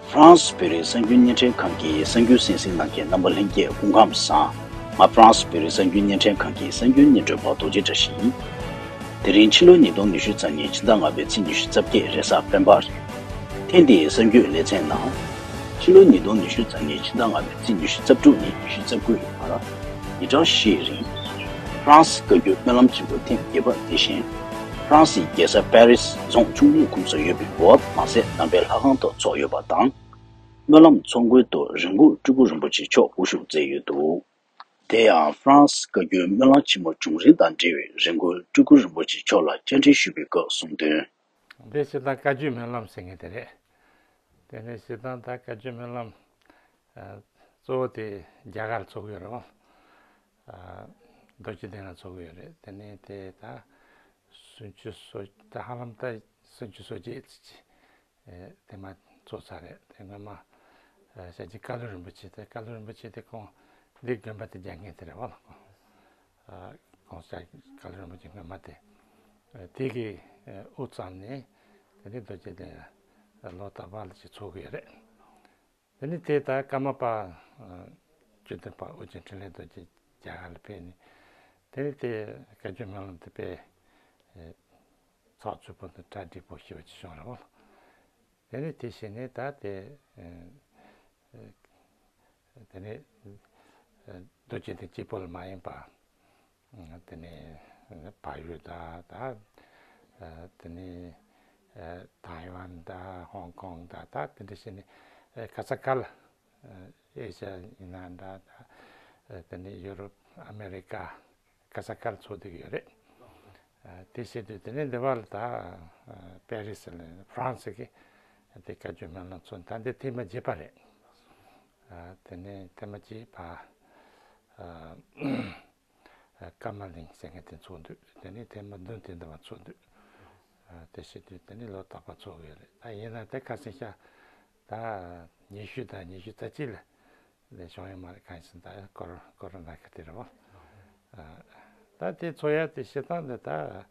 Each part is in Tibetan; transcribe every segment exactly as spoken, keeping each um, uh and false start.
ཧྥ་རན་སི་བོད་རིགས་གསར་འགྱུར་བརྙན་འཕྲིན་ཁང་གི་གསར་འགྱུར་གསན་གཟིགས་གནང་མཁན་རྣམ་པ་ལྷན་རྒྱས་སྐུ་ཁམས་བཟང་། ང་ཧྥ་རན་སི་བོད་རིགས་གསར་འགྱུར་བརྙན་འཕྲིན་ཁང་གི་གསར་འགྱུར་སྙན་སྒྲོན་པ་རྡོ་རྗེ་བཀྲ་ཤིས་ཡིན། དེ་རིང་ཕྱི་ལོ་ཉིས་སྟོང་ཉི་ཤུ་རྩ་གཉིས་ཕྱི་ཟླ་ལྔ་པའི་ཚེས་ཉི་ཤུ་རྩ་བརྒྱད་རེས་གཟའ་སྤེན་པ་རེད། ཐེངས་འདིའི་གསར་འགྱུར་ལེ་ཚན་ནང་། ཕྱི་ལོ་ཉིས་སྟོང་ཉི་ཤུ་རྩ་གཉིས་ཕྱི་ཟླ་ལྔ་པའི་ཚེས་ཉི་ཤུ་རྩ་དྲུག་ནས་ཉི་ཤུ་རྩ་དགུ་ཡི་བར། ཉིན་གྲངས་བཞིའི་རིང་། ཧྥ་རན་སི་བཀའ་བརྒྱུད་སྨོན་ལམ་ཆེན་མོ་ཐེངས་བརྒྱད་པ་དེ་བཞིན། ཧྥ་རན་སིའི་རྒྱལ་ས་པེ་རིས་རྫོང་ཆུང་ངུའི་ཁོངས་སུ་ཡོད་པའི་ཝོབ་མ་ཟད་ནང་པའི་ལྷ་ཁང་ཐོག་འཚོགས་ཡོད་པ་དང་། སྨོན་ལམ་ཚོགས་མགོན་དུ་རིན་སྐུ་སྤྲུལ་སྐུ་རིན་པོ་ཆེ་མཆོག་དབུ་བཞུགས་མཛད་ཡོད་འདུག་དེ་ཡང་ཧྥ་རན་སི་བཀའ་བརྒྱུད་སྨོན་ལམ་ཆེན་མོ་བྱུང་རིམ་དང་འབྲེལ་བའི་རིན་སྐུ་སྤྲུལ་སྐུ་རིན་པོ་ཆེ་མཆོག་ལ་བཅར་འདྲི་ཞུས་པའི་སྐབས་གསུངས་དོན། འདི་སྤྱིར་བཏང་བཀའ་བརྒྱུད་སྨོན་ལམ་ཟེར་མཁན་དེ་རེད། དེ་ནས་སྤྱིར་བཏང་ད་བཀའ་བརྒྱུད་སྨོན་ལམ། ཨ། གཙོ་བོ་དེ་རྒྱ་གར་ཚོགས་ཀྱི་ཡོད་རེད་བ། ཨ། རྡོ་རྗེ་གདན་ལ་ཚོགས་ཀྱི་ཡོད་རེད། དེ་ནས་དེ་ད་སུམ་ཅུ་སོ་ད་ཧ་ལམ་ད་སུམ་ཅུ་སོ་བརྒྱད་ཙམ་ཅིག་ཨེ། དེ་མ་ཚོགས་ཚར་རེད། དེ་སྔོན་མ་ཨ་ཞལ་གྱི་བཀའ་བློན་རིན་པོ་ཆེ་དེ། བཀའ་བློན་རིན་པོ་ཆེ་དེ་ཁོང་འདི་དགོན་པ་དེ་རྒྱག་མཁན་དེ་རེད་བ། ཨ། ཁོང་ཞལ་བཀའ་བློན་རིན་པོ་ཆེ་སྔོན་མ་དེ། ཨ། དེ་གི་ཨ་དབུ་བརྩམས་ནས་དེ་ནས་རྡོ་རྗེ་གདན་ལོ་རྟག་པར་ལ་ཅིག་ཚོགས་ཀྱི་ཡོད་རེད། དེ་ནས་དེ་ད་ཀརྨ་པ་ཨ་བཅུ་བདུན་པ་ཨོ་རྒྱན་འཕྲིན་ལས་རྡོ་རྗེ་རྒྱ་གར་ལ་ཕེབས་ནས། དེ་ནས་དེ་བཀའ་བརྒྱུད་སྨོན་ལམ་དེ་དཔེ་ཨ་ཚགས་ཚུད་པོ་དང་གྲ་འགྲིག་པོ་ཞེ་པོ་ཅིག་བྱུང་རེད་བ། དེ་ནས་དེ་བྱས་ནས་ད་དེ་ཨ་དེ་ནས་ཨ་རྡོ་རྗེ་གདན་གཅིག་པོ་ལ་མ་ཡིན་པ། དེ་ནས་བལ་ཡུལ་དང་ད། དེ་ནས་ཐའེ་ཝན་དང་ཧོང་ཀོང་དང་ད་དེ་འདྲ་བྱས་ནས་ག་ས་ག་ལ། ཨེ་ཤ་ཡིན་ན་འདྲ་ད། དེ་ནས་ཡུ་རོབ་ཨ་མེ་རི་ཀ་ག་ས་ག་ལ་ཚོགས་བསྡད་ཀྱི་ཡོད་རེད། དེ་བྱེད་དུས་དེ་ནས་འདི་བར་ལ་ད་པེ་རི་སི་ལ་ཧྥ་རན་སི་གི་དེ་བཀའ་བརྒྱུད་སྨོན་ལམ་ཚོགས། ད་འདི་ཐེངས་མ་བརྒྱད་པ་རེད། དེ་ནས་ཐེངས་མ་བརྒྱད་པ། ཨ། ཀརྨ་གླིང་ཟེར་མཁན་དེ་ཚོགས་འདུག་དེ་ནས་ཐེངས་མ་བདུན་དེ་འདི་མ་ཚོགས་འདུག་དེ་བྱེད་དུས་དེ་ནས་ལོ་རྟག་པར་ཚོགས་ཡོད་རེད། ད་ཡིན་ན་དེ་ཁ་སང་ཤ་ད་ཉི་ཤུ་དང་ཉི་ཤུ་རྩ་གཅིག་ལ་ལས་བྱུང་ཡོད་མ་རེད། གང་ཡིན་ཟེར་ན་ད་ཀོ་རོ་ཀོ་རོ་ན་གི་དེ་རེད་བ། ད་དེ་ཚོགས་ཡ་དེ་བྱེད་སྟངས་འདི་ད་བྱེད་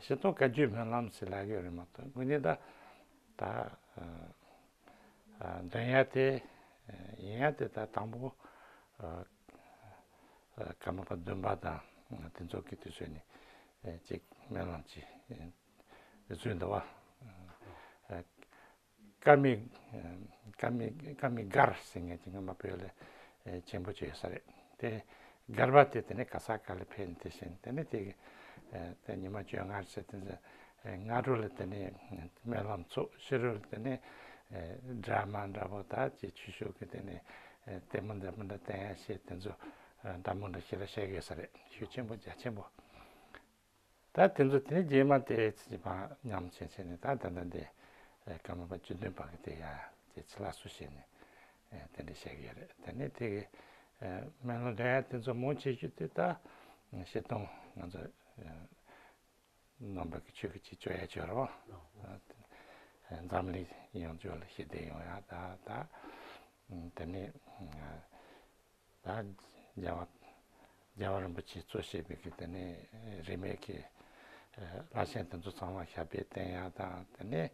སྟངས་བཀའ་བརྒྱུད་སྨོན་ལམ་ཟེར་ལབ་ཡོད་རེད་མ་གཏོགས་དངོས་གནས་ད་ད། ཨ། འདོན་ཡ་དེ་ཡིན་ཡ་དེ་ད་དང་པོ་ཨ་ཀརྨ་པ་བདུན་པ་དང་དེ་ཚོ་གི་དུས་ཚོད་ནས་ཅིག་སྨོན་ལམ་ཅིག་བཟོས་འདུག་བ། ཀརྨའི་ཀརྨའི་ཀརྨའི་སྒར་ཟེར་མཁན་ཅིག་སྔོན་མ་བོད་ལ་ཆེན་པོ་ཅིག་ཡོད་ས་རེད། དེ་སྒར་པ་དེ་དེ་ནས་ག་ས་ག་ལ་ཕེབས་ནས་དེ་བཞིན་དེ་ནས་དེ་གི་ཨ་དེ་ཉི་མ་བཅོ་ལྔ་ཟེར་དེ་ཚོ་ཨ་སྔ་དྲོ་ལ་དེ་ནས་སྨོན་ལམ་ཚོགས། ཕྱི་དྲོ་ལ་དེ་ནས་ཨ་ཌ་ར་མ་འདྲ་པོ་ད་ཅིག་ཆོས་ཕྱོགས་ཀྱི་དེ་ནས་ཨ་ལྟད་མོ་འདྲ་མི་འདྲ་བསྟན་ཡ་བྱས། དེ་ཚོ་ཨ་འདྲ་མི་འདྲ་ཞིག་ལ་བཤད་ཀྱི་ཡོད་ས་རེད། ཤུགས་ཆེན་པོ་རྒྱ་ཆེན་པོ། ད་དེ་ཚོ་དེ་ནས་རྗེས་མ་དེ་ཚེ་ཕར་ཉམས་ཆེན་བྱས་ནས་ད་ད་ལྟ་འདི་ཨ་ཀརྨ་པ་བཅུ་བདུན་པ་གི་དེ་ཡ་དེ་ཚེ་ལ་སུ་བྱས་ནས་ཨ་དེ་འདྲ་བཤད་ཀྱི་ཡོད་རེད། དེ་ནས་དེ་གི་ཨ་སྨོན་ལམ་འདོན་ཡ་དེ་ཚོ་མང་ཆེ་ཤོས་དེ་ད་སྤྱིར་བཏང་ང་ཚོ་ཨ་ནང་པ་གི་ཆོས་ཀྱི་ཅིག་སྤྱོད་ཡ་ཅིག་ཡོད་རེད་བ། ཨ་འཛམ་གླིང་ཡོངས་རྫོགས་ལ་ཞི་བདེ་ཡོང་ཡ་ད་ད་དེ་ནས་ཨ་ད་རྒྱལ་བ་རྒྱལ་བ་རིན་པོ་ཆེས་གཙོ་བྱས་པའི་གི་དེ་ནས་རིས་མེད་ཀྱི་ཨ་བླ་ཆེན་དེ་ཚོ་ཚང་མ་ཞབས་པད་བརྟན་ཡ་དང་། དེ་ནས་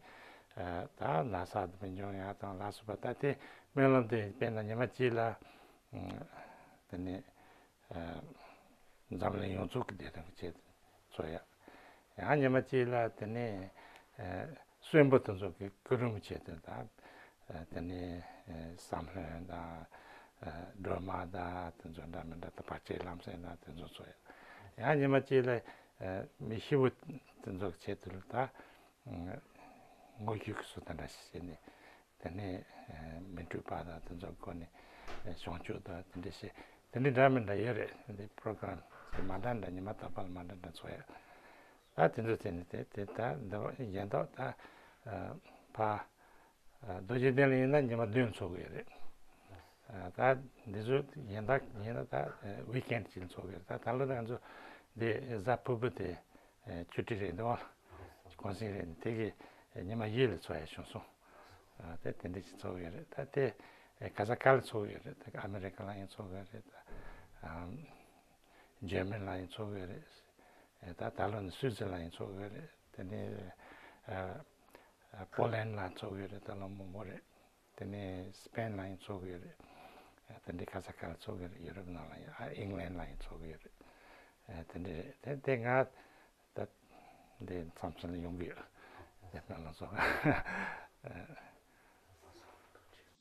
ཨ་ད་ན་ཚ་མི་འབྱུང་ཡ་དང་ལ་སོགས་པ། ད་དེ་སྨོན་ལམ་དེ་དཔེར་ན་ཉི་མ་གཅིག་ལ་ཨ་དེ་ནས་ཨ་འཛམ་གླིང་ཡོངས་རྫོགས་ཀྱི་བདེ་དོན་གྱི་ཆེད་དུ་ཚོགས་ཡ། ཡང་ཉི་མ་གཅིག་ལ་དེ་ནས་ཨ་གསོན་པོ་དེ་ཚོ་གི་སྐུ་རིམ་ཆེད་དུ་དང་། ཨ་དེ་ནས་ཨ་བསམ་ལྷུན་དང་ཨ་སྒྲོལ་མ་དང་དེ་ཚོ་འདྲ་མི་འདྲ་དང་བར་ཆད་ལམ་སེལ་དང་དེ་ཚོ་ཚོགས་ཡ། ཡང་ཉི་མ་གཅིག་ལ་ཨ་མི་ཤི་བོ་དེ་ཚོ་གི་ཆེད་དུ་ལ་ད་དངོས་ཤུགས་ཀྱི་སུ་དང་འདྲ་ཞིག་བྱས་ནས། དེ་ནས་ཨ་མི་འཁྲུགས་པ་དང་དེ་ཚོ་སྒོ་ནས་ཨ་བྱང་ཆུབ་དང་དེ་འདྲ་བྱས། དེ་འདྲ་འདྲ་མི་འདྲ་ཡོད་རེད། དེ་འདྲའི་པྲོ་གྷ་རམ་དེ་མ་འདྲ་འདྲ་ཉི་མ་རྟག་པར་མ་འདྲ་འདྲ་ཚོགས་ཡ། ད་དེ་ཚོ་བྱས་ནས་དེ་དེ་ད་འདི་བ་གཞན་དག་ད་ཨ་ཕ་ཨ་རྡོ་རྗེ་གདན་ལ་ཡིན་ན་ཉི་མ་བདུན་ཚོགས་ཀྱི་ཡོད་རེད། ཨ་ད་འདི་ཚོ་གཞན་དག་ཡིན་ན་ད་ཝིག་ཨེན་ཌི་ཅིག་ཚོགས་ཀྱི་ཡོད་རེད། ད་ད་ལོ་ང་ཚོ་འདི་གཟའ་ཕུར་བུ་དེ་ཨ་ཆུ་ཊི་རེད་འདུག་བ། གུང་སེང་རེད། དེ་གི་ཉི་མ་བཞི་ལ་ཚོགས་ཡ་བྱུང་སོང་། ཨ་དེ་དེ་འདྲ་ཞིག་ཚོགས་ཡོད་རེད། ད་དེ་ཨ་ག་ས་ག་ལ་ཚོགས་ཡོད་རེད། ད་ཨ་མེ་རི་ཀ་ལ་ཡང་ཚོགས་ཡོད་རེད། ད་ཨ་འཇར་མན་ལ་ཡང་ཚོགས་ཡོད་རེད། ཨ་ད་ད་ལོ་ནི་སུད་སི་ལ་ཡང་ཚོགས་ཡོད་རེད། དེ་ནས་ཨ་ཨ་པོ་ལན་ལ་ཚོགས་ཡོད་རེད། ད་ལོ་མང་པོ་རེད། དེ་ནས་སི་པེན་ལ་ཡང་ཚོགས་ཀྱི་ཡོད་རེད། དེ་འདྲའི་ཁ་ས་ཁ་ལ་ཚོགས་ཀྱི་ཡོད་རེད། ཡུ་རོབ་ནང་ལ་ཡང་ཨ་ཨིང་ལན་ལ་ཡང་ཚོགས་ཀྱི་ཡོད་རེད། དེ་འདྲ་རེད། དེ་དེ་ང་ད་འདི་མཚམས་མཚམས་ལ་ཡོང་གི་ཡོད། དེ་ནང་ལ་ཚོགས།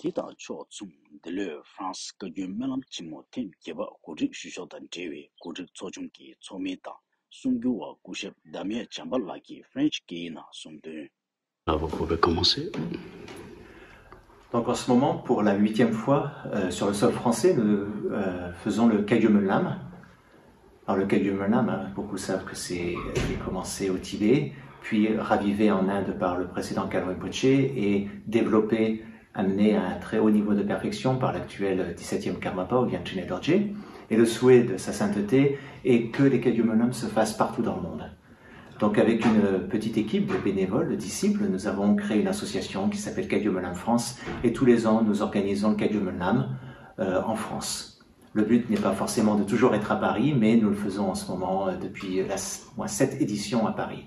དེ་དང་ཕྱོགས་མཚུངས། འདི་ལོའི་ཧྥ་རན་སི་བཀའ་བརྒྱུད་སྨོན་ལམ་ཆེན་མོ་ཐེངས་བརྒྱད་པ་གོ་སྒྲིག་ཞུ་ཕྱོགས་དང་འབྲེལ་བའི་གོ་སྒྲིག་ཚོགས་ཆུང་གི་ཚོགས་མི་དང་གསུང་སྒྱུར་བ་སྐུ་ཞབས་Damien Chambat ལགས་ཀྱིས་ཧྥ་རན་སི་སྐད་ཡིག་ནང་གསུངས་དོན། Là, vous pouvez commencer. Donc en ce moment, pour la huitième fois euh, sur le sol français, nous euh, faisons le Kagyumenlam. Alors le Kagyumenlam, hein, beaucoup savent que c'est, il a commencé au Tibet, puis ravivé en Inde par le précédent Kalon Rinpoche et développé, amené à un très haut niveau de perfection par l'actuel dix-septième Karmapa ou Gyaltsuen Dorje. Et le souhait de sa sainteté est que les Kagyumenlam se fassent partout dans le monde. Donc avec une petite équipe de bénévoles, de disciples, nous avons créé une association qui s'appelle Kagyumenlam France et tous les ans nous organisons le Kagyumenlam euh, en France. Le but n'est pas forcément de toujours être à Paris, mais nous le faisons en ce moment euh, depuis la, moins sept éditions à Paris.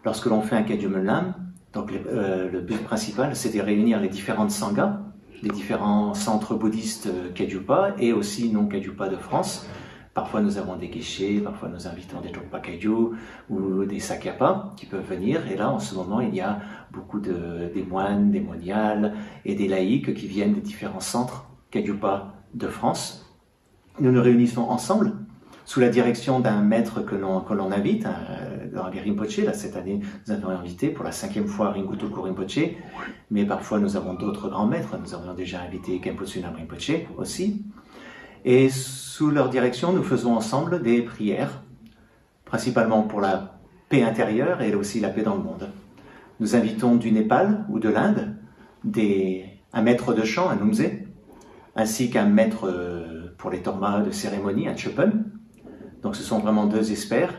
Lorsque l'on fait un Kagyumenlam, donc les- euh, le but principal, c'est de réunir les différentes sanghas, les différents centres bouddhistes euh, Kagyupa et aussi non Kagyupa de France. Parfois, nous avons des Geshe, parfois nous invitons des Drogpa Kagyu ou des Sakyapa qui peuvent venir. Et là, en ce moment, il y a beaucoup de, des moines, des moniales et des laïcs qui viennent des différents centres Kagyupa de France. Nous nous réunissons ensemble sous la direction d'un maître que l'on que l'on invite, euh, dans les Rinpoche. Là, cette année, nous avons invité pour la cinquième fois Ringotoku Rinpoche, mais parfois nous avons d'autres grands maîtres. Nous avions déjà invité Genpo Tsunam Rinpoche aussi. Et sous leur direction, nous faisons ensemble des prières, principalement pour la paix intérieure et aussi la paix dans le monde. Nous invitons du Népal ou de l'Inde des, un maître de chant, un Umze, ainsi qu'un maître euh, pour les tormas de cérémonie, un Chöpen. Donc ce sont vraiment deux experts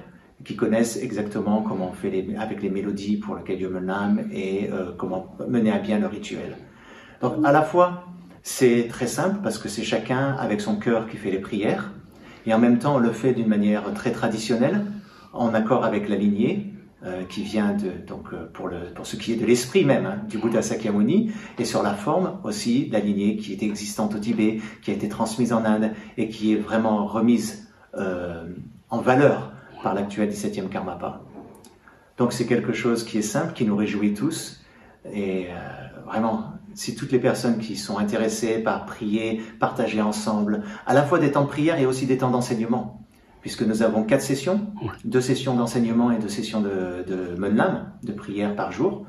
qui connaissent exactement comment on fait les- avec les mélodies pour le Kagyumenlam et euh, comment mener à bien le rituel. Donc à la fois, c'est très simple parce que c'est chacun avec son cœur qui fait les prières, et en même temps on le fait d'une manière très traditionnelle, en accord avec la lignée euh, qui vient de, donc euh, pour, le, pour ce qui est de l'esprit même hein, du Bouddha Sakyamuni, et sur la forme aussi de la lignée qui était existante au Tibet, qui a été transmise en Inde et qui est vraiment remise euh, en valeur par l'actuel dix-septième Karmapa. Donc c'est quelque chose qui est simple, qui nous réjouit tous. Et euh, vraiment, si toutes les personnes qui sont intéressées par prier, partager ensemble, à la fois des temps de prière et aussi des temps d'enseignement, puisque nous avons quatre sessions, deux sessions d'enseignement et deux sessions de, de menlam, de prière par jour,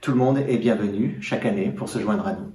tout le monde est bienvenu chaque année pour se joindre à nous.